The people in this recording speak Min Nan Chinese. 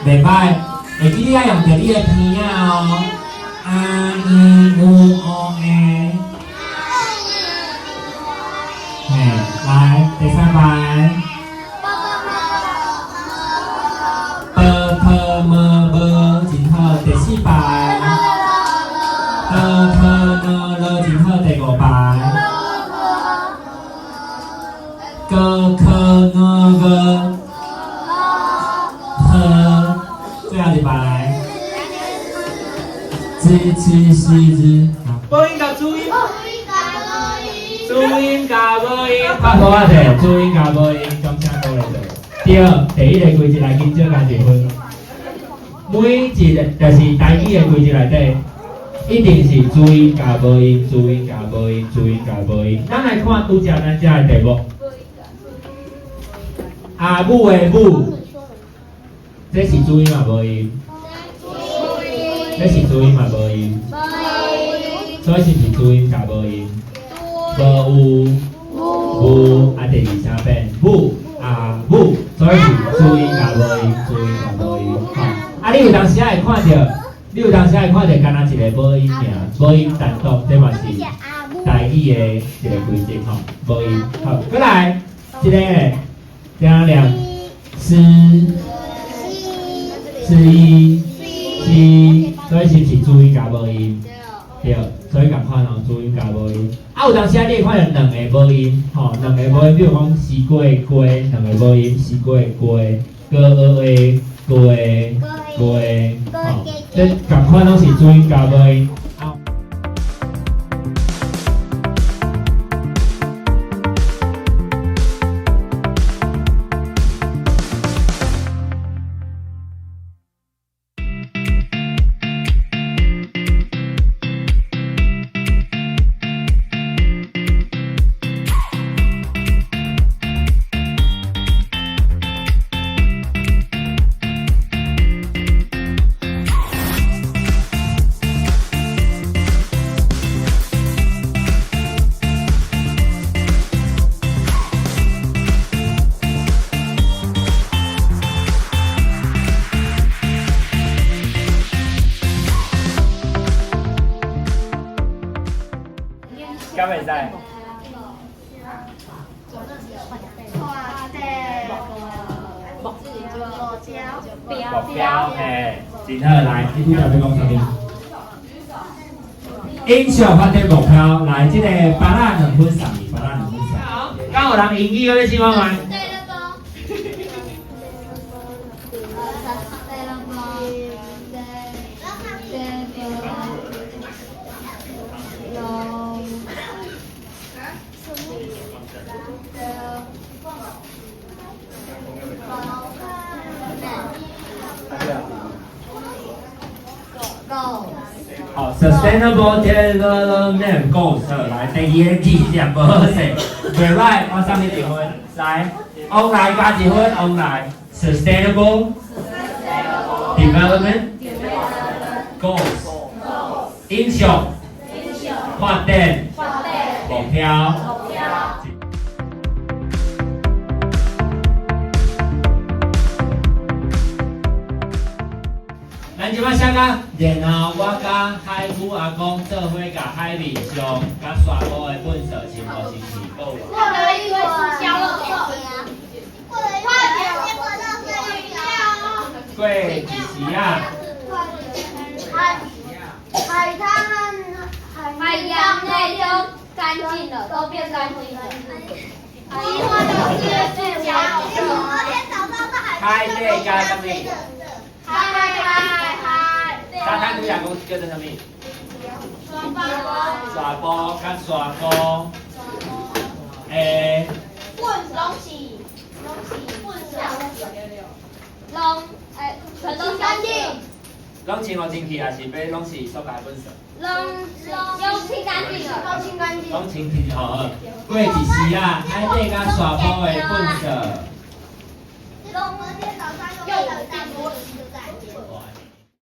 袂歹，會記你愛用著你的鼻仔哦。啊咿有哦欸，嘿，來第三排。b p m b，真好。第四排。d t n l，真好。第五排。g k n g，呵，最後一排。z c c z，母音佮注音，注音佮母音，拍鼓仔者，注音佮母音，掌聲鼓勵者。對，第一个規則來緊少加一分。每一个就是台語的規則內底，一定是注音佮母音，注音佮母音，注音佮母音。咱來看拄才咱遮的題目，阿母的母，這是注音嘛無音？這是注音嘛無音？所以是毋是注音佮母音？無有母，啊，第二聲變母啊母，所以是注音佮母音，注音佮母音。吼，啊，你有當時會看著，你有當時會看著，干焦一个母音爾，母音單獨，這嘛是台語的一个規則吼，母音。好，閣來，這个怎樣念？四四一七，所以是毋是注音佮母音？對，所以仝款哦，注音佮母音。啊，有當時啊，你會看著兩个母音，吼，兩個母音，比如講西瓜的瓜，兩個母音，西瓜的瓜，哥的哥的哥的，吼，這仝款攏是注音佮母音。敢會使？目標嘿，真好，來，你拄才欲講啥物？永續發展目標，來，這个芭樂兩分送你，芭樂兩分送。敢有人英語欲試看覓？好，Sustainable Development Goals，來，第二個字念無好勢，袂歹，我送你一分。來，王來加一分，王來，Sustainable Development Goals，永續發展目標。咱這擺寫甲，然後我佮海母阿公做伙共海面上佮沙埔的糞埽清予清氣。過了一堆塑膠垃圾。過一時仔。海灘和海洋內都乾淨了，都變乾淨了。海底佮啥物？海海海。沙灘拄才講叫做啥物？沙埔佮沙埔。欸。糞攏是，攏是糞埽。攏欸，全都乾淨。攏清予清氣，抑是欲攏是塑膠糞埽？攏攏清乾淨了。攏清乾淨。攏清氣吼好。過一時仔，海底佮沙埔的糞埽。